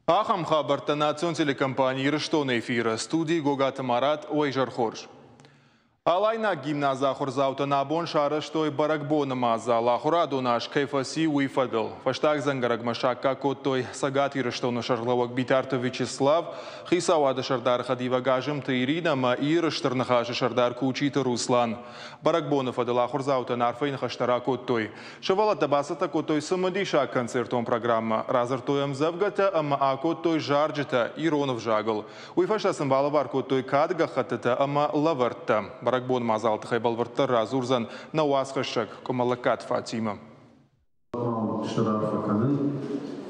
Ахӕм хабӕрттӕ национ телекомпани Ирыстоны эфиры, студийы Гогаты Марат, уӕ изӕр хорз. Алайнаг гимназы ахуырдзаутӕн абон сарӕзтой бӕрӕгбоны мадзал, ахуырадон аз кӕй фӕци, уый фӕдыл. Фӕстаг дзӕнгӕрӕгмӕ саккаг кодтой Цӕгат Ирыстоны сӕргълӕууӕг Битарты Вячеслав, Хицауады сӕрдары хӕдивӕг Азымты Иринӕ ӕмӕ Иры Стыр Ныхасы сӕрдар Кучиты Руслан. Бӕрӕгбоны фӕдыл ахуырдзаутӕн арфӕйы ныхӕстӕ ракодтой. Сывӕллӕттӕ бацӕттӕ кодтой цымыдисаг концертон программӕ, радзырдтой ӕмдзӕвгӕтӕ ӕмӕ акодтой зарджытӕ ирон ӕвзагыл. Уый фӕстӕ сын балӕвар кодтой кады гӕххӕттытӕ ӕмӕ лӕвӕрттӕ. Бӕрӕгбон мадзалы тыххӕй бӕлвырддӕр радзурдзӕн нӕ уацхӕссӕг Къуымӕллӕггаты Фатимӕ. Стыр арфӕ кӕнын,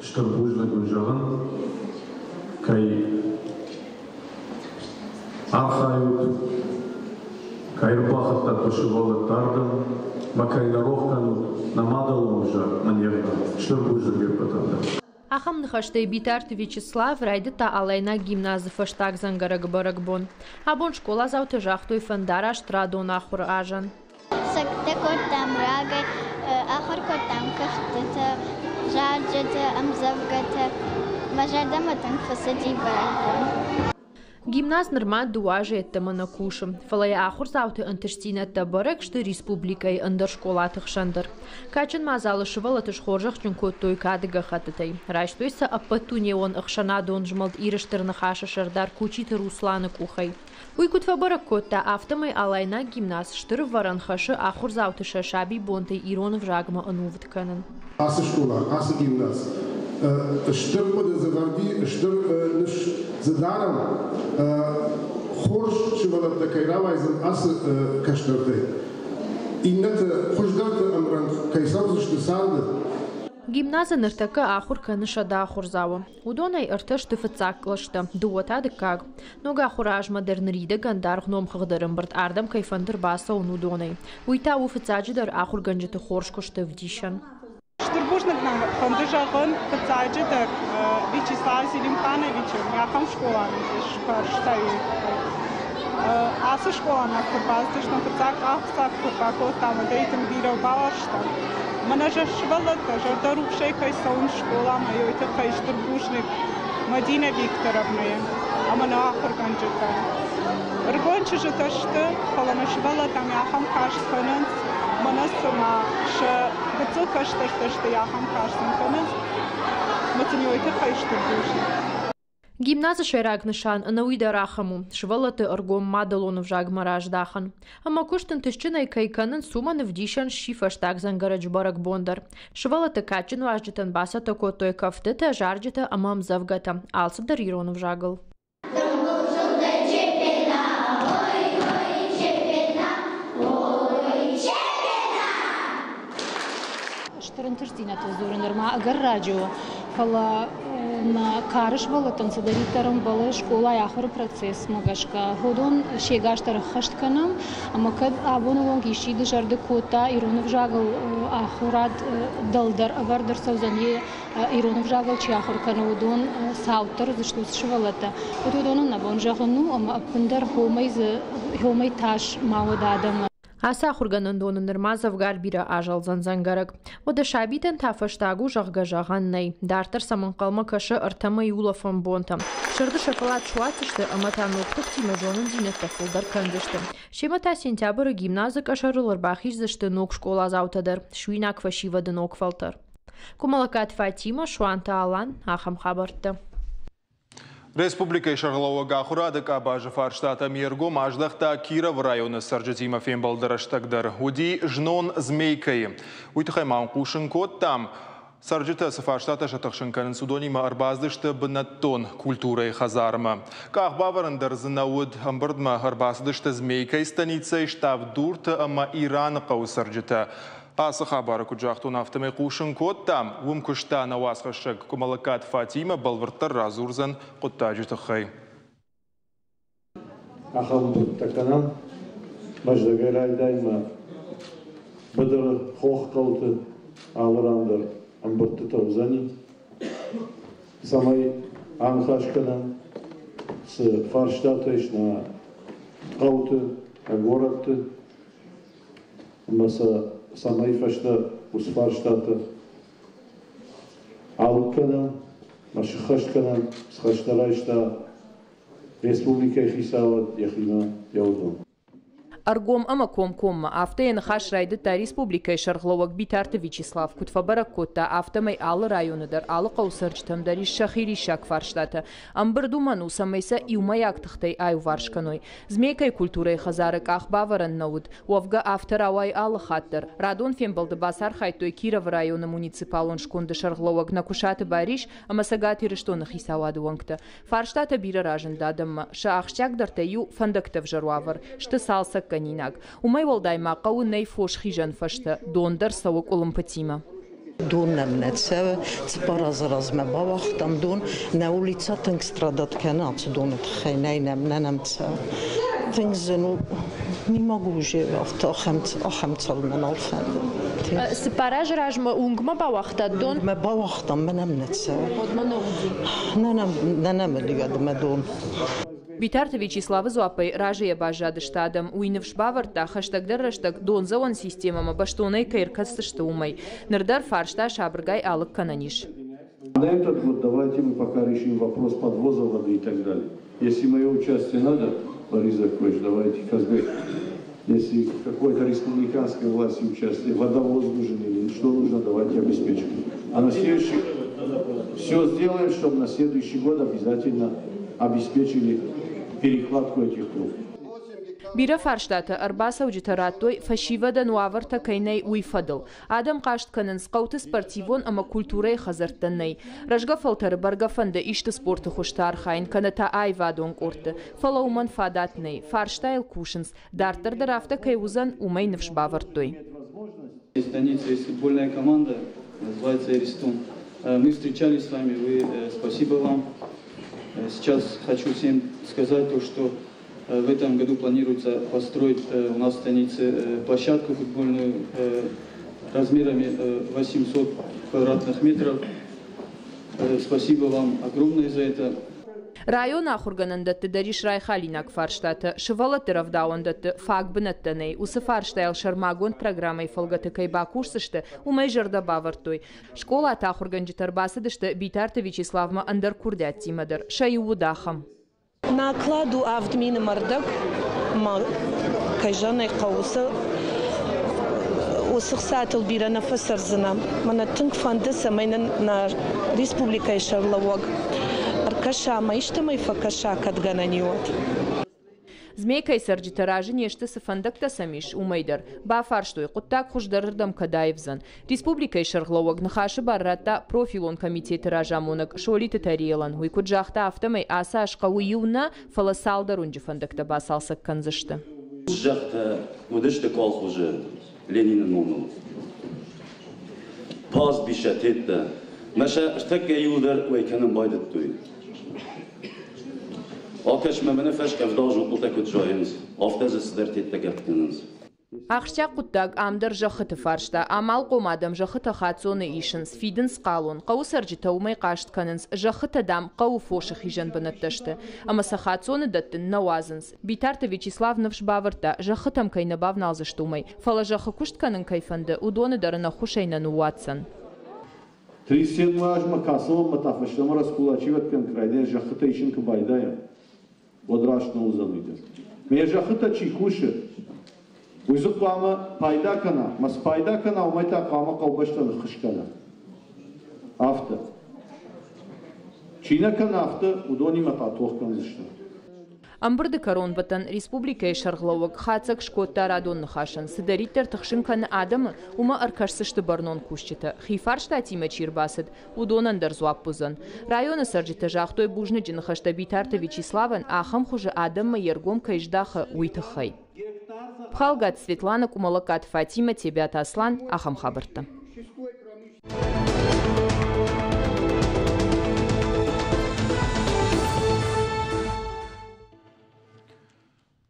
стыр бузныг уын зӕгъын, кӕй архайут, кӕй ӕрбахатдтат уӕ сывӕллӕтты ардӕм, мӕ кӕй нӕ рох кӕнут нӕ мадӕлон ӕвзаг, мӕ не гъдау. Стыр бузныг уе ппӕтӕн дӕр. Ахӕм ныхӕстӕй Битарты Вячеслав райдыдта Алайнаг гимназы фӕстаг дзӕнгӕрӕгы бӕрӕгбон. Абон скъоладзаутӕ загътой фӕндараст радон ахуыры азӕн. Цӕттӕ кодтам рагӕй, ахуыр кодтам кӕфтытӕ, зарджытӕ, ӕмдзӕвгӕтӕ. Мӕ зӕрдӕмӕ тынг фӕцыди бӕрӕгбон. Гимназ нырма дыууӕ азы йеддӕмӕ нӕ кусы, фӕлӕ йӕ ахуырдзауты ӕнтыстдзинӕдтӕ бӕрӕг сты республикӕйы ӕндӕр скъолаты хсӕн дӕр. Кадджын мадзалы сывӕллӕтты схорзӕхджын кодтой кады гӕххӕттытӕй. Райстой сӕ ӕппӕтдунеон ӕхсӕнадон змӕлд Иры Стыр Ныхас-ы сӕрдар Кучиты Русланы къухӕй. Уый куыд фӕбӕрӕг кодта, афтӕмӕй Алайнаг гимназ стыр ӕвӕрӕн хӕссы ахуырдзауты сӕ сабибонтӕй ирон ӕвзагмӕ ӕнувыд кӕнын. Ацы скъола, ацы гимназ стыр хъуыды дзы вӕрди, стыр ныфс дзы дарӕм, хорз сывӕллӕттӕ кӕй рауайдзӕн ацы кӕстӕртӕй, иннӕты хуыздӕрты ӕмрӕнхъ кӕй цӕудзысты царды. Гимназы ныртӕккӕ ахуыр кӕны 100 ахуырдзауы. Уыдонӕй ӕртӕ сты фыццаг кълӕстӕ, дыууӕ та дыккаг. Ног ахуыры азмӕ дӕр ныридӕгӕн даргъ номхыгъды ӕрӕмбырд ардӕм кӕй фӕнды ӕрбацӕуын, уыдонӕй. Уый та у фыццаджыдӕр ахуыргӕнджыты хорз куысты ӕвдисӕн. Стыр бузныг нӕ фӕнды зӕгъын, фыццаджыдӕр Вячеслав Зелимхановичы ахӕм скъола нын сфӕрстӕй. Ацы скъоламӕ куы рбацыдыстӕм, фыццаг къахдзӕф куы бакодтам, уӕдӕй тынг бирӕ бауарзтам. Мӕнӕ сывӕллӕттӕ зӕрдӕрухсӕй кӕй цӕуынц скъоламӕ, уый тыххӕй стыр бузныг Мадинӕ Викторовнӕйӕн ӕмӕ нӕ ахуыргӕнджытӕн. Ӕрыгон чызджытӕ сты, фӕлӕ нӕ сывӕллӕттӕм ахӕм каст кӕнынц, мӕнӕ цыма сӕ гыццыл кӕстӕртӕ сты, ахӕм каст сын кӕнынц. Ӕмӕ сын уый тыххӕй стыр бузныг. Гимназы сӕйраг нысан ӕнӕуый дӕр ахӕм у – сывӕллӕтты ӕргом мадӕлон ӕвзагмӕ раздахын. Ӕмӕ куыст ӕнтыстджынӕй кӕй кӕнынц, уымӕн ӕвдисӕн сси фӕстаг дзӕнгӕрӕджы бӕрӕгбон дӕр. Сывӕллӕтты кадджын уазджытӕн бацӕттӕ кодтой кӕфтытӕ, зарджытӕ ӕмӕ ӕмдзӕвгӕтӕ, алцыдӕр ирон ӕвзагыл. Стыр ӕнтыстдзинӕдтыл дзурын нырма ӕгӕр раджы у, фӕлӕ нӕ кары сывӕллӕттӕн цыдӕриддӕр ӕмбӕлы скъолайы ахуыры процессмӕ гӕсгӕ, уыдон сегас дӕр ӕххӕст кӕнӕм. Ӕмӕ кӕд абоны онг исчи дызӕрдыг кодта ирон ӕвзагыл ахуырад дӕлдӕр ӕвӕрд ӕрцӕудзӕн, йе ирон ӕвзагыл чи ахуыр кӕны, уыдон цауддӕр уыдзысты уыцы сывӕллӕттӕ, уӕд уыдонӕн нӕ бон зӕгъын у, ӕмӕ ӕппындӕр хомӕй дзы хомӕй тас ма уӕд адӕмы. Ацы ахуыргӕнӕндоны нырма дзӕвгар бирӕ азӕлдзӕн дзӕнгӕрӕг. Уӕдӕ сабитӕн та фӕстаг у, зӕгъгӕ, зӕгъӕн нӕй. Дарддӕр сӕм ӕнхъӕлмӕ кӕсы ӕртӕ мӕйы улӕфӕн бонтӕм. Сӕрды сӕ фӕллад суадздзысты ӕмӕ та ног тыхтимӕ зонындзинӕдтӕ фылдӕр кӕндзысты. Семӕ та сентябры гимназы къӕсӕрыл ӕрбахиздзысты ног скъоладзаутӕ дӕр, суинаг фӕсивӕды ног фӕлтӕр. Къуымӕллӕгкаты Фатимӕ, Суанты Алан, ахӕм хабӕрттӕ. Республикӕйы сӕргълӕууӕг ахуырады къабазы фарстатӕм йе ргом аздӕхта Кировы районы цӕрджытимӕ фембӕлды рӕстӕг дӕр. Уыди знон Змейкӕйы. Уый тыххӕй ма хъусын кодтам, цӕрджытӕ цы фарстатӕ сӕ тыхсын кӕнынц, уыдонимӕ ӕрбацыдысты бынӕттон культурӕйы хӕдзармӕ. Къахбавӕрӕн дӕр дзы нӕ уыд. Ӕмбырдмӕ ӕрбацыдысты Змейкӕйы станицӕйы Ставд-Дурты ӕмӕ Ираны хъӕуы цӕрджытӕ. Ацы хабары куыд загътон, афтӕмӕй хъусын кодтам, уым куыста нӕ уацхӕссӕг Къуымӕллӕгкаты Фатимӕ бӕлвырддӕр радзурдзӕн хъуыддаджы тыххӕй. Ахӕм ӕмбырдтӕ кӕнӕм Мӕздӕгӕй райдайынмӕ быдыры хоххъӕуты алы ран дӕр ӕмбырдтытӕ уыдзӕни, цӕмӕй аныхас кӕнӕм, цы фарстатӕ ис нӕ хъӕуты, нӕ горӕтты, ӕмӕ сӕ цӕмӕй фӕстӕ уыцы фарстатӕ алыг кӕнӕм. Ма сыххӕст кӕнӕм, цы хӕстӕ райста республикӕйы хицауад йӕхимӕ, йӕ уыдон. Ӕргом ӕмӕ комкоммӕ, афтӕ йӕ ныхас райдыдта республикӕйы сӕргълӕууӕг Битарты Вячеслав. Куыд фӕбӕрӕг кодта, афтӕмӕй алы районы дӕр, алы хъӕуы цӕрджытӕм дӕр ис сӕхи риссаг фарстатӕ. Ӕмбырд уымӕн у, цӕмӕй сӕ иумӕйаг тыхтӕй аиуварс кӕной. Змейкӕйы культурӕйы хӕдзары къах бавӕрӕн нӕ уыд. Уӕвгӕ, афтӕ рауайы алы хатт дӕр. Радон фембӕлды бацархайдтой Кировы районы муниципалон сконды сӕргълӕууӕг Нӕкуысаты Барис ӕмӕ Цӕгат Ирыстоны хицауады уӕнгтӕ. Фарстатӕ бирӕ разынд адӕммӕ. Сӕ ахсджиагдӕртӕй иу фӕндӕгты ӕвзӕр уавӕр, сты цалцӕггӕнинаг. Уымӕй уӕлдай ма хъӕуы нӕй фосхизӕн фӕзтӕ, дон дӕр цӕуы къуылымпытимӕ. Дон нӕм нӕ цӕуы, цыппар азы размӕ бауагътам дон. Нӕ улица тынг страдат кӕны ацы доны тыххӕй, нӕй нӕм, нӕ нӕм цӕуы. Тынг зын у. Не могу уже афтӕ ахӕм, ахӕм цӕуын мӕ нал фӕнды. Цыппар азы размӕ уынгмӕ бауагътат дон? Мӕ бауагътам, мӕ нӕм нӕ цӕуы. Нӕ нӕм, нӕ нӕм мӕ дон. Битарты Вячеславы дзуаппӕй разыйӕ баззадысты адӕм. Уый ныфс бавӕрдта, хӕстӕгдӕр рӕстӕг дондзӕуӕн системӕмӕ бӕстонӕй кӕй ӕркӕсдзысты, уымӕй. Ныр дӕр фарста сабыргай алыг кӕнӕн ис. На этот год давайте мы пока решим вопрос подвоза воды и так далее. Если мое участие надо, Борис Закович, давайте, Казбек, если какой-то республиканской власти участие, водовоз нужен или что нужно, давайте обеспечим. А на следующий все сделаем, чтобы на следующий год обязательно обеспечили перекладку этих труб. Бирӕ фарстатӕ ӕрбацӕуджытӕ радтой, фӕсивӕдӕн уавӕртӕ кӕй нӕй, уый фӕдыл. Адӕм хъаст кӕнынц, хъӕуты спортивон ӕмӕ культурӕйы хӕдзӕрттӕ нӕй. Рӕзгӕ фӕлтӕры бӕргӕ фӕнды исты спорты хуызты архайын кӕнӕ та аивадон къордты, фӕлӕ уымӕн фадат нӕй. Фарстайыл кусынц. Дарддӕр дӕр афтӕ кӕй уыдзӕн, уымӕй ныфс бавӕрдтой. Станица есть футбольная команда, называется «Эристон». Мы встречались с вами, вы, спасибо вам. Сейчас хочу всем сказать то, что в этом году планируется построить у нас в станице площадку футбольную размерами 800 квадратных метров. Спасибо вам огромное за это. Районы ахуыргӕнӕндӕтты дӕр ис райхалинаг фарстатӕ. Сывӕллӕтты рӕвдауӕндӕтты фаг бынӕттӕ нӕй. Уыцы фарстайыл сӕрмагонд программӕйы фӕлгӕты кӕй бакусдзысты, уымӕй зӕрдӕ бавӕрдтой. Скъолаты ахуыргӕнджытӕ ӕрбацыдысты Битарты Вячеславмӕ ӕндӕр курдиаттимӕ дӕр. Сӕ иу уыд ахӕм. Наклад у 7000 ӕрдӕг, ма кӕй зӕгъын ӕй хъӕуы, уыцы хцатыл бирӕ нӕ фӕцӕрдзынӕ. Мӕнӕ тынг фӕнды, цӕмӕй нын нӕ республикӕйы сӕргълӕууӕг ӕркӕса ӕмӕ истӕмӕй фӕкӕса, кӕд гӕнӕн и, уӕд. Змейкӕйы цӕрджытӕ разы не сты, цы фӕндӕгтӕ сӕм ис, уымӕй дӕр. Бафарстой, хъуыддаг хуыздӕрырдӕм кӕд аивдзӕн. Республикӕйы сӕргълӕууӕг ныхасы бар радта профилон комитеты разамонӕг Солиты Тариелӕн. Уый куыд загъта, афтӕмӕй ацы аз хъӕуы иу нӕ, фӕлӕ цалдӕр уынджы фӕндӕгтӕ бацалцӕг кӕндзысты. Зӕгътӕ уыдысты колхозы Ленины номыл. Пастбища тедтӕ. Мӕ сӕ ӕртӕккӕ иуылдӕр уӕй кӕнын байдыдтой. Акӕс-ма, мӕнӕ фӕскъӕвда зокъотӕ куыд зайынц, афтӕ дзы цыдӕр тедтӕ гӕпп кӕнынц. Ахсджиаг хъуыддаг ам дӕр зӕххыты фарста. Амалхъом адӕм зӕххытӕ хаццоны исынц, фидынц хъалон. Хъӕуы цӕрджытӕ уымӕй хъаст кӕнынц, зӕххытӕ, дам, хъӕуы фосы хизӕн бынӕттӕ сты. Ӕмӕ сӕ хаццоны дӕттын нӕ уадзынц. Битарты Вячеслав ныфс бавӕрдта, зӕххытӕм кӕй нӕ бавналдзысты, уымӕй. Фӕлӕ зӕххы куыст кӕнын кӕй фӕнды, уыдоны дӕр ын ӕххуысӕй нӕ ныууадздзӕн. 37 азмӕ кӕцылонмӕ та фӕстӕмӕ раскулачивать кӕнын райдайа зӕххытӕ исын куы байдайа, уӕд раст нӕ уыдзӕн уый дӕр. Ме зӕххытӕ чи кусы, уый дзы хъуамӕ пайда кӕна, ма спайда кӕна, уымӕй та хъуамӕ хъӕубӕстӕ ныххуыс кӕна. Афтӕ. Чи нӕ кӕна афтӕ, уыдонимӕ та тох кӕндзысты. Ӕмбырды кӕронбӕттӕн республикӕйы сӕргълӕууӕг хатдзӕг скодта радон ныхасӕн. Цыдӕриддӕр тыхсын кӕны адӕмы, уымӕ ӕркӕсдзысты бӕрнон кусджытӕ. Хи фарстатимӕ чи ӕрбацыд, уыдонӕн дӕр дзуапп уыдзӕн. Районы цӕрджытӕ загътой бузныджы ныхӕстӕ Битарты Вячеславӕн, ахӕм хуызы адӕммӕ йе ргом кӕй здахы, уый тыххӕй. Пхалгаты Светлана, Къуымӕллӕгкаты Фатимӕ, Тебиаты Аслан, ахӕм хабӕрттӕ.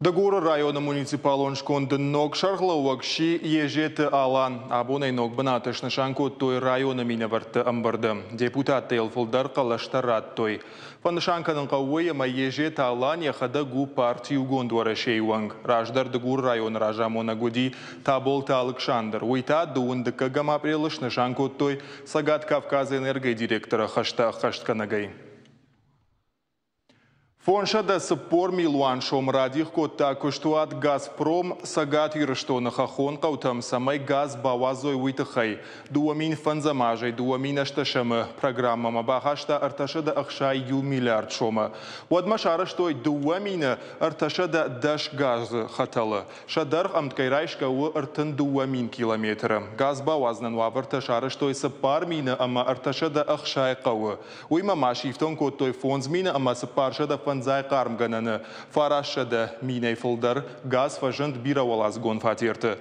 Дыгуры районы муниципалон сконды ног сӕргълӕууӕг сси Езеты Алан. Абонӕй ног бынаты снысан кодтой районы минӕвӕртты ӕмбырды. Депутаттӕ йыл фылдӕр хъӕлӕстӕ радтой. Фӕнысан кӕнын хъӕуы уый, ӕмӕ Езеты Алан йӕхӕдӕг у парти Иугонд Уӕрӕсейы уӕнг. Раздӕр Дыгуры районы разамонӕг уыди Таболты Алыксандр. Уый та дыууын дыккӕгӕм апрелы снысан кодтой Цӕгат Кавказы энергойы директоры хӕстӕ ӕххӕстгӕнӕгӕй. 540 милуан сом радих кодта куыстуат «Газпром» Цӕгат Ирыстоны хӕххон хъӕутӕм, цӕмӕй газ бауадзой, уый тыххӕй. 2005 азӕй 2008-ы программӕмӕ бахаста 361 миллиард сомы. Уӕдмӕ сарӕзтой 2310 газы хӕтӕлы. Сӕ дӕргъ ӕмткӕй райсгӕ у 32 000 километры. Газ бауадзынӕн уавӕртӕ сарӕзтой 4360 хъӕуы. Уыимӕ ма сифтонг кодтой 5450 хъармгӕнӕны, 900 минӕй фылдӕр газ фӕзынд бирӕуӕладзыгон фатерты.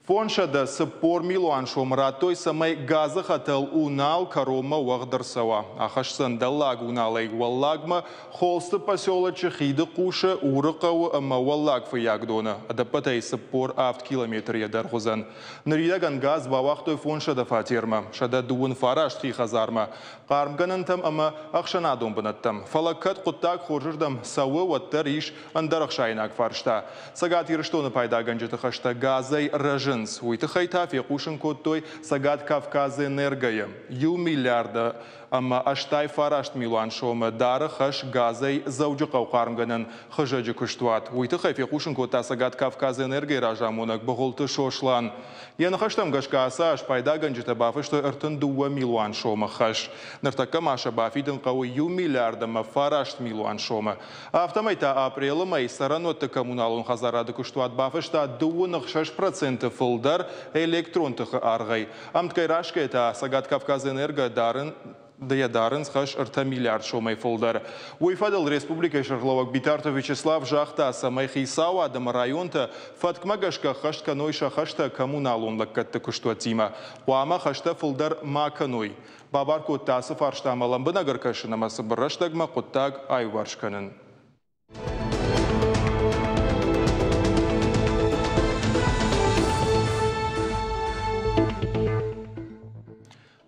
540 милуан сомы радтой, цӕмӕй газы хӕтӕл Унал кӕронмӕ уӕгъд ӕрцӕуа. Ахӕсдзӕн Дӕллаг Уналӕй Уӕллагмӕ, Холсты поселочы, Хидыхъусы, Урыхъӕуы ӕмӕ Уӕллаг Фыййагдоны. Ӕдӕппӕтӕй 47 километры йӕ дӕргъ уыдзӕн. Ныридӕгӕн газ бауагътой 500 фатермӕ, 139 хи хӕдзармӕ. Хъармгӕнӕнтӕм ӕмӕ ӕхсӕнадон бынӕттӕм. Фӕлӕ кӕд хъуыддаг хорзырдӕм цӕуы, уӕддӕр ис ӕндӕр ӕхсаинаг фарста. Цӕгат Ирыстоны пайдагӕнджыты хӕстӕ газӕй рӕзынц. Уый тыххӕй та фехъусын кодтой Цӕгат Кавказы энергойы. Иу миллиарды ӕмӕ 89 милуан сомы дары хӕс газӕй Дзӕуджыхъӕу хъармгӕнӕн хызӕджы куыстуат. Уый тыххӕй фехъусын кодта Цӕгат Кавказы энергойы разамонӕг Быгъуылты Сослан. Йӕ ныхӕстӕм гӕсгӕ ацы аз пайдагӕнджытӕ бафыстой 32 милуан сомы хӕс. Ныртӕккӕ ма сӕ бафидын хъӕуы иу миллиард ӕмӕ фараст милуан сомы. Афтӕмӕй та апрелы мӕй цӕрӕнуӕтты коммуналон хӕдзарады куыстуат бафыста 66% фылдӕр электрон тыхы аргъӕй. Ӕмткӕй райсгӕйӕ та Цӕгат Кавказэнерго дарын йӕ дарынц хӕс 3 миллиард сомӕй фылдӕр. Уый фӕдыл республикӕйы сӕргълӕууӕг Битарты Вячеслав загъта, цӕмӕй хицауад ӕмӕ районтӕ фӕткмӕ гӕсгӕ ӕххӕст кӕной сӕ хӕстӕ коммуналон лӕггӕдты куыстуӕттимӕ. Хъуамӕ хӕстӕ фылдӕр ма кӕной. Бабар кодта ацы фарстамӕ лӕмбынӕг ӕркӕсын ӕмӕ цыбыр рӕстӕгмӕ хъуыддаг аиуварс кӕнын.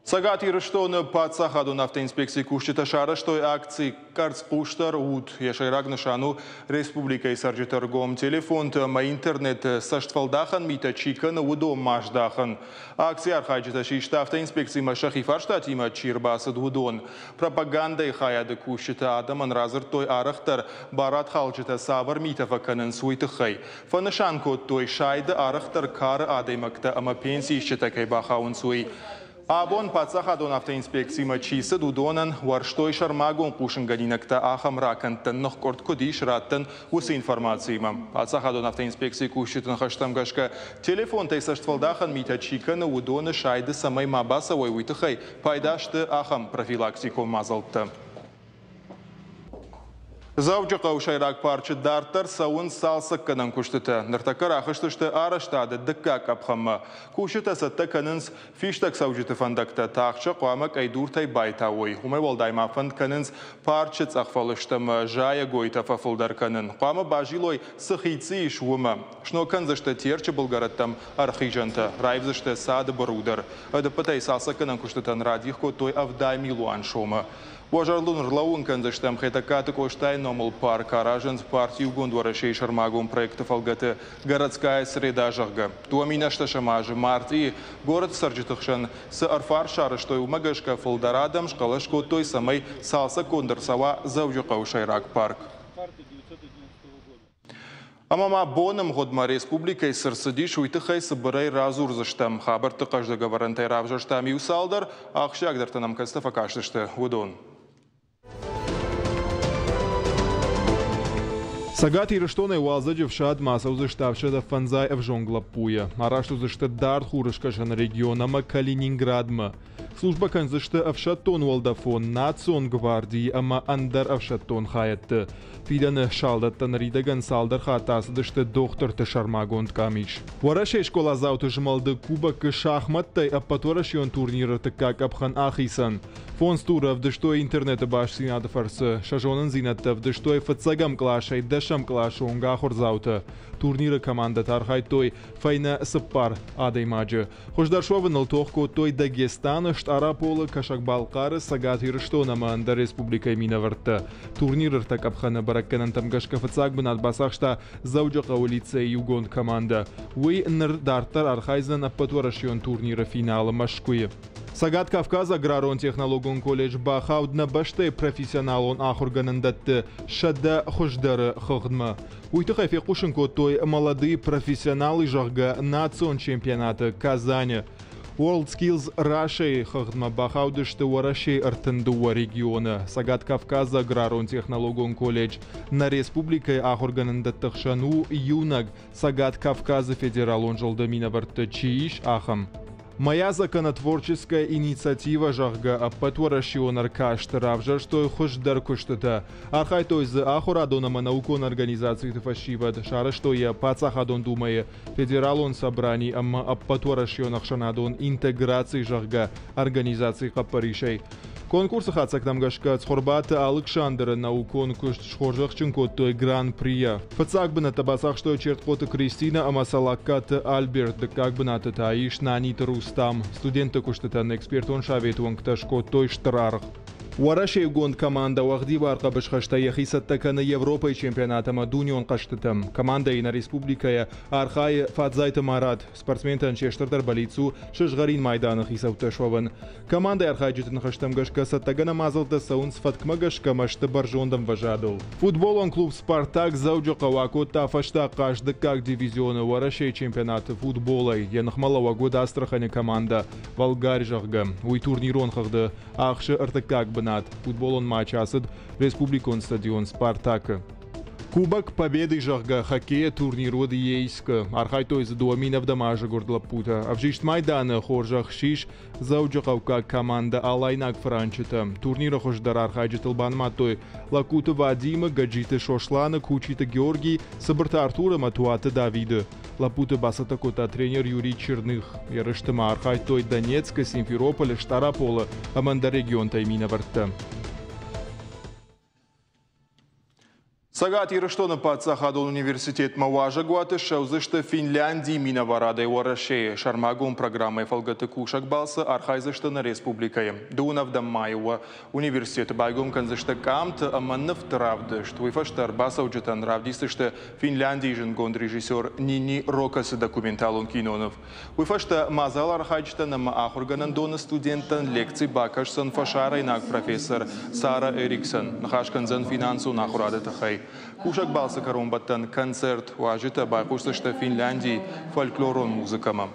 Цӕгат Ирыстоны паддзахадон автоинспекцийы кусджытӕ сарӕзтой акци «Къӕрцхъусдӕр ут». Йӕ сӕйраг нысан у республикӕйы цӕрджыты ӕргом телефонты ӕмӕ интернеты цӕстфӕлдахӕн митӕ чи кӕны, уыдонмӕ аздахын. Акцийы архайджытӕ систы автоинспекцимӕ сӕхи фарстатимӕ чи ӕрбацыд, уыдон. Пропагандӕйы хайады кусджытӕ адӕмӕн радзырдтой арӕхдӕр барадхалджытӕ цавӕр митӕ фӕкӕнынц, уый тыххӕй. Фӕнысан кодтой, сайды арӕхдӕр кары адӕймӕгтӕ ӕмӕ пенсиисджытӕ кӕй бахауынц, уый. Абон паддзахадон автоинспекцимӕ чи цыд, уыдонӕн уӕрстой сӕрмагонд хъусынгӕнинӕгтӕ ахӕм ракӕндтӕн ныхкъуырд куыд ис раттӕн, уыцы информациимӕ. Паддзахадон автоинспекцийы кусджыты ныхӕстӕм гӕсгӕ, телефонтӕй цӕстфӕлдахӕн митӕ чи кӕны, уыдоны сайды цӕмӕй ма бацӕуой, уый тыххӕй пайда сты ахӕм профилактикон мадзӕлттӕ. Дзӕуджыхъӕуы сӕйраг парчы дарддӕр цӕуынц цалцӕггӕнӕн куыстытӕ. Ныртӕккӕ рахызтысты арӕзтады дыккаг къӕпхӕнмӕ. Кусджытӕ цӕттӕ кӕнынц фистӕгцӕуджыты фӕндӕгтӕ, тагъд сӕ хъуамӕ къӕйдуртӕй байтауой. Уымӕй уӕлдай ма фӕнд кӕнынц парчы цъӕхфӕлыст ӕмӕ зайӕгойтӕ фӕфылдӕр кӕнын. Хъуамӕ базилой, цы хид дзы ис, уымӕ. Сног кӕндзысты Терчы былгӕрӕттӕм ӕрхизӕнтӕ, раивдзысты цады быру дӕр. Ӕдыппӕтӕй цалцӕггӕнӕн куыстытӕн радих кодтой 70 милуан сомы. Уӕ зӕрдыл ӕрлӕууын кӕндзыстӕм, Хетӕгкаты Къостайы номыл парк аразынц парти Иугонд Уӕрӕсейы сӕрмагонд проекты фӕлгӕты «Городская среда», зӕгъгӕ. 2008 азы мартъийы горӕты цӕрджыты хсӕн цы ӕрфарст сарӕзтой, уымӕ гӕсгӕ фылдӕр адӕм схъӕлӕс кодтой, цӕмӕй цалцӕггонд ӕрцӕуа Дзӕуджыхъӕуы сӕйраг парк. Ӕмӕ ма боны мгъуыдмӕ республикӕйы цы рцыдис, уый тыххӕй цыбырӕй радзурдзыстӕм. Хабӕртты хъӕздыг ӕвӕрӕнтӕй равзӕрстам иу цалдӕр, ахсджиагдӕртӕ нӕм кӕцытӕ фӕкастысты, уыдон. Цӕгат Ирыстонӕй уалдзӕджы фсадмӕ ацӕудзысты 75 ӕвзонг лӕппуйы. Арӕзт уыдзысты дард хурыскӕсӕны регион ӕмӕ Калининградмӕ. Службӕ кӕндзысты ӕфсӕддон уӕлдӕфон, национ гвардийы ӕмӕ ӕндӕр ӕфсӕддон хайӕдты. Фидӕны салдӕттӕ ныридӕгӕн цалдӕр хатты ацыдысты дохтырты сӕрмагонд къамис. Уӕрӕсейы скъоладзауты змӕлды Кубокы шахмӕттӕй ӕппӕтуӕрӕсеон турниры ӕртыккаг къӕпхӕн ахицӕн. Фондз туры ӕвдыстой интернеты бастдзинады фӕрцы. Сӕ зонындзинӕдтӕ ӕвдыстой фыццӕгӕм къласӕй дӕсӕм къласы онг ахуырдзаутӕ. Турниры командӕтӕ архайдтой фӕйнӕ цыппар адӕймаджы. Хуыздӕр суӕвыныл тох кодтой Дагестаны, Стъараполы, Кӕсӕг-Балхъары, Цӕгат Ирыстон ӕмӕ ӕндӕр республикӕйы минӕвӕрттӕ. Турниры ӕртӕ къӕпхӕны бӕрӕггӕнӕнтӕм гӕсгӕ фыццаг бынат бацахста Дзӕуджыхъӕуы лицейы иугонд командӕ. Уый ныр дарддӕр архайдзӕн ӕппӕтуӕрӕсеон турниры финалы Мӕскуыйы. Цӕгат Кавказы аграрон-технологон колледж бахауд нӕ бӕстӕйы профессионалон ахуыргӕнӕндӕтты 100 хуыздӕры хыгъдмӕ. Уый тыххӕй фехъусын кодтой «Молодые профессионалы», зӕгъгӕ, национ чемпионаты Казаны. WorldSkills Russia-йы хыгъдмӕ бахаудысты Уӕрӕсейы 32 регионы. Цӕгат Кавказы аграрон-технологон колледж нӕ республикӕйы ахуыргӕнӕндӕтты хсӕн у иунӕг Цӕгат Кавказы федералон зылды минӕвӕртты чи ис, ахӕм. Моя законотворческая инициатива, зӕгъгӕ, ӕппӕтуӕрӕсеон ӕркасты равзӕрстой хуыздӕр куыстытӕ. Архайдтой дзы ахуырадон ӕмӕ наукон организациты фӕсивӕд, сарӕзтой йӕ Паддзахадон Думӕйы Федералон собрани ӕмӕ ӕппӕтуӕрӕсеон ӕхсӕнадон интеграци, зӕгъгӕ, организацийы хъӕппӕрисӕй. Конкурсы хатдзӕгтӕм гӕсгӕ Цхуырбаты Алыксандры наукон куыст схорзӕхджын кодтой Гран-прийӕ. Фыццаг бынӕттӕ бацахстой Чертхъоты Кристинӕ ӕмӕ Салаккаты Альберт, дыккаг бынаты та ис Наниты Рустам. Студентты куыстытӕн экспертон советы уӕнгтӕ скодтой стыр аргъ. Уӕрӕсейгонд командӕ уӕгъдибар хъӕбысхӕстӕй йӕхи цӕттӕ кӕны Европӕйы чемпионат ӕмӕ дунеон хъӕзтытӕм. Командӕйы нӕ республикӕйӕ архайы Фадзайты Марат. Спортсментӕн се стырдӕр бӕллиц у сызгъӕрин майданы хицӕуттӕ суӕвын. Командӕйы архайджыты ныхӕстӕм гӕсгӕ цӕттӕгӕнӕн мадзӕлттӕ цӕуынц фӕткмӕ гӕсгӕ ӕмӕ сты бӕрзонд ӕмвӕзадыл. Футболон клуб «Спартак» Дзӕуджыхъӕуы акодта фӕстаг хъазт дыккаг дивизионы Уӕрӕсейы чемпионаты футболӕй. Йӕ ныхмӕлӕууӕг уыд Астраханы командӕ «Волгарь», зӕгъгӕ. Уый турнирон хыгъды ахсы ӕртыккаг бынат. Футболон матч ацыд республикон стадион «Спартак»-ы. Кубок Победы, зӕгъгӕ, хоккейӕ турнир уыд Ейскы. Архайдтой дзы 2007 азы гуырд лӕппутӕ. Ӕвзист майданы хорзӕх ссис Дзӕуджыхъӕуккаг командӕ «Алайнаг фыранчытӕ». Турниры хуыздӕр архайджытыл банымадтой Лӕгкуты Вадимы, Гӕджиты Сосланы, Кучиты Георгий, Цыбырты Артур ӕмӕ Туаты Давиды. Лӕппуты бацӕттӕ кодта тренер Юрий Черных. Ерысты ма архайдтой Донецкы, Симферополы, Стъараполы ӕмӕ ӕндӕр регионтӕй минӕвӕрттӕ. Цӕгат Ирыстоны паддзахадон университетмӕ уазӕгуаты ссӕудзысты Финляндийы минӕварадӕй Уӕрӕсейы. Сӕрмагонд программӕйы фӕлгӕты кусӕг балцы архайдзысты нӕ республикӕйы. Дыууын ӕвдӕм майы уӕ университеты байгом кӕндзысты къамты ӕмӕ нывты равдыст. Уый фӕстӕ ӕрбацӕуджытӕн равдисдзысты Финляндийы зындгонд режиссер Нини Рокосы документалон киноныв. Уый фӕстӕ мадзал архайджытӕн ӕмӕ ахуыргӕнӕндоны студенттӕн лекци бакӕсдзӕн фӕсарӕйнаг профессор Сара Эриксон. Ныхас кӕндзӕн финансон ахуырады тыххӕй. Кусӕг балцы кӕронбӕттӕн концерт уазджытӕ байхъусдзысты Финляндийы фольклорон музыкӕмӕ.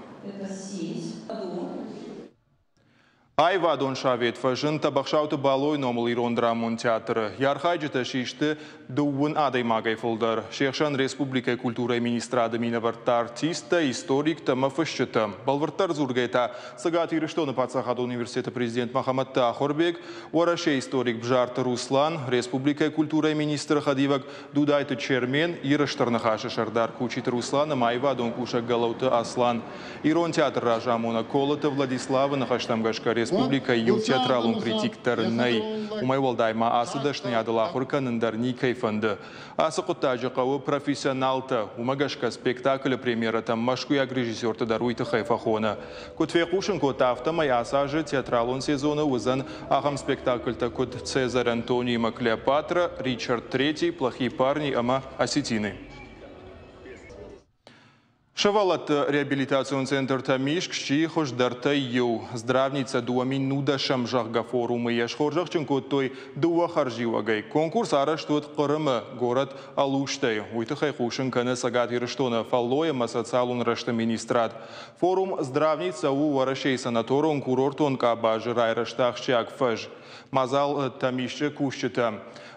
Аивадон совет фӕзынд Тӕбӕхсауты Балойы номыл ирон драмон театры. Йӕ архайджытӕ систы дыууын адӕймагӕй фылдӕр. Се хсӕн республикӕйы культурӕйы министрады минӕвӕрттӕ, артисттӕ, историктӕ ӕмӕ фысджытӕ. Бӕлвырддӕр дзургӕйӕ та Цӕгат Ирыстоны паддзахадон университеты президент Мӕхӕмӕтты Ахуырбег, Уӕрӕсейы историк Бзарты Руслан, республикӕйы культурӕйы министры хӕдивӕг Дудайты Чермен, Иры Стыр Ныхасы сӕрдар Кучиты Руслан ӕмӕ аивадон кусӕг Гӕлӕуты Аслан. Ирон театры разамонӕг Колыты Владиславы ныхӕстӕм гӕсгӕ республикӕйы иу театралон критик дӕр нӕй. Уымӕй уӕлдай ма ацы дӕсныйадыл ахуыр кӕнын дӕр никӕй фӕнды. Ацы хъуыддаджы хъӕуы профессионалтӕ. Уымӕ гӕсгӕ спектаклы премьерӕтӕм мӕскуыйаг режиссерты дӕр уый тыххӕй фӕхоны. Куыд фехъусын кодта, афтӕмӕй ацы азы театралон сезоны уыдзӕн ахӕм спектакльтӕ, куыд «Цезарь Антоний ӕмӕ Клеопатра», «Ричард Третий», «Плохие парни» ӕмӕ «Осетины». Сывӕллӕтты реабилитацион центртӕ Миск сси хуыздӕртӕй иу. Здравница 2019-ӕм, зӕгъгӕ, форумы йӕ схорзӕхджын кодтой дыууӕ хӕрзиуӕгӕй. Конкурс арӕзт уыд Хъырымы, горӕт Алуштӕйы. Уый тыххӕй хъусын кӕны Цӕгат Ирыстоны фӕллой ӕмӕ социалон рӕзты министрад. Форум Здравница у Уӕрӕсейы санаторон-курортон къабазы райрӕзты ахсджиаг фӕз. Мадзал Тӕмисчъы кусджытӕ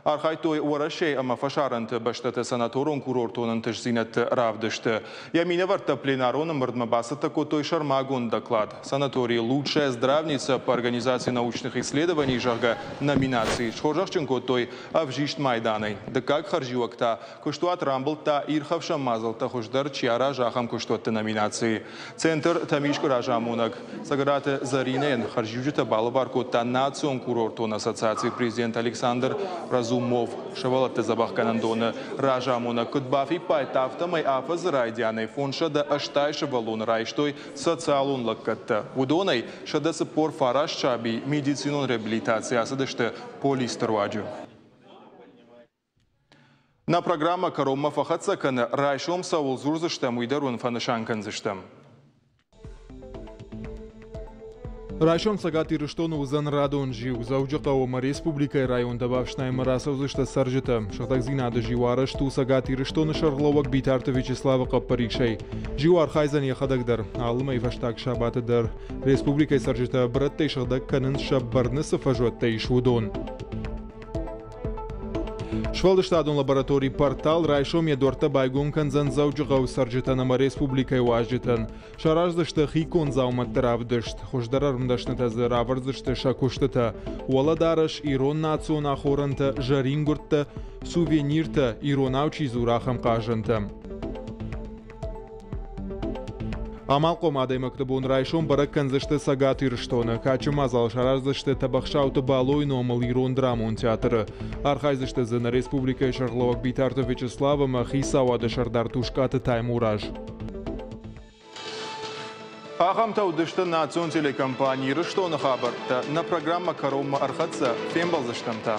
архайдтой Уӕрӕсейы ӕмӕ фӕсарӕнты бӕстӕты санаторон-курортон ӕнтыстдзинӕдты равдысты. Йӕ минӕвӕрттӕ Минӕвӕрттӕ пленарон ӕмбырдмӕ бацӕттӕ кодтой сӕрмагонд доклад. Санаторий «Лучшая здравница по организации научных исследований», зӕгъгӕ, номинацийы схорзӕхджын кодтой ӕвзист майданӕй. Дыккаг хӕрзиуӕг та куыстуат рамбылдта ирхӕфсӕн мадзӕлттӕ хуыздӕр чи аразы, ахӕм куыстуӕтты номинацийы. Центр Тӕмискъы разамонӕг Цӕгӕраты Зӕринӕйӕн хӕрзиуджытӕ балӕвар кодта национ курортон ассоциацийы президент Александр Разумов. Сывӕллӕтты дзӕбӕхгӕнӕндоны разамонӕг куыд бафиппайдта, афтӕмӕй афӕдзы райдианӕй 580 сывӕллоны райстой социалон лӕггӕдтӕ. Уыдонӕй 149 саби медицинон реабилитаци ацыдысты полисты руаджы. Нӕ программӕ кӕронмӕ фӕхӕццӕ кӕны, райсом цӕуыл дзурдзыстӕм, уый дӕр уын фӕнысан кӕндзыстӕм. Райсом Цӕгат Ирыстоны уыдзӕн радон зиу. Дзӕуджыхъӕуы ӕмӕ республикӕйы районтӕ бафснайынмӕ рацӕудзысты цӕрджытӕ. Сыгъдӕгдзинады зиу арӕзт у Цӕгат Ирыстоны сӕргълӕууӕг Битарты Вячеславы хъӕппӕрисӕй. Зиу архайдзӕн йӕхӕдӕг дӕр. Алы мӕй фӕстаг сабаты дӕр республикӕйы цӕрджытӕ бырӕттӕй сыгъдӕг кӕнынц сӕ бӕрны цы фӕзуӕттӕ ис, уыдон. Сфӕлдыстадон лаборатори «Портал» райсом йӕ дуӕрттӕ байгом кӕндзӕн Дзӕуджыхъӕуы цӕрджытӕн ӕмӕ республикӕйы уазджытӕн. Сараздзысты хиконд дзаумӕтты равдыст, хуыздӕр ӕрмдӕснытӕ дзы равӕрдзысты сӕ куыстытӕ, уӕлӕдарӕс, ирон национ ахорӕнтӕ, зӕрингуырдтӕ, сувениртӕ, иронау чи дзуры, ахӕм хъазӕнтӕ. Амалхъом адӕймӕгты бон райсом бӕрӕг кӕндзысты Цӕгат Ирыстоны. Кадджын мадзал сараздзысты Тӕбӕхсауты Балойы номыл ирон драмон театры. Архайдзысты дзы нӕ республикӕйы сӕргълӕууӕг Битарты Вячеслав ӕмӕ хицауады сӕрдар Тускъаты Таймураз. Ахӕмтӕ уыдысты национ телекомпани «Ирыстоны» хабӕрттӕ. Нӕ программӕ кӕронмӕ ӕрхӕццӕ. Фембӕлдзыстӕм та.